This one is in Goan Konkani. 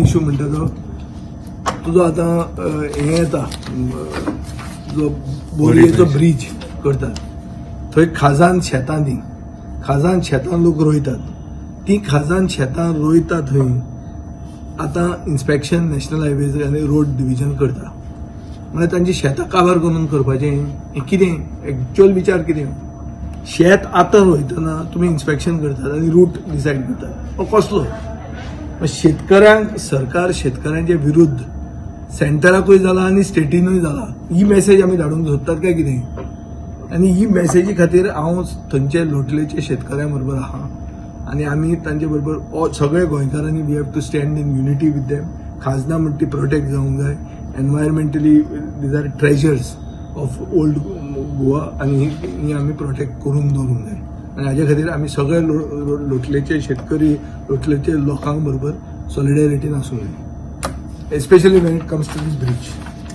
इशू म्हणटा तो तुजो आतां हें येता, जो बोरयेचो ब्रीज करतात थंय खाजान शेतां, ती खाजान शेतां लोक रोयतात, ती खाजान शेतां रोयता थंय आतां इन्स्पेक्शन नॅशनल हायवेज आनी रोड डिविजन करता. म्हळ्यार तांची शेतां काबार करून करपाचें हें कितें एक्चुअल विचार कितें? शेत आतां रोयतना तुमी इन्स्पेक्शन करतात आनी रूट डिसायड करतात, हो कसलो? शेतकऱ्यांक सरकार शेतकऱ्यांचे विरुद्ध सेंटराकूय जाला आनी स्टेटीनूय जाला, ही मॅसेज आमी धाडूंक सोदतात काय कितें? आनी ही मॅसेजी खातीर हांव थंयचे लोटलेचे शेतकऱ्यां बरोबर आहा आनी आमी तांचे बरोबर सगळे गोंयकारांनी we have to stand in unity with them. खाजनां म्हणटा ती प्रोटेक्ट जावंक जाय. Environmentally these are treasures of old Goa आनी ही आमी प्रोटेक्ट करून दवरूंक जाय. आनी हाजे खातीर आमी सगळे लोटलेचे शेतकरी, लोटलेचे लोकांक बरोबर सॉलिडॅरिटीन आसूंक जाय, especially when it comes to this bridge.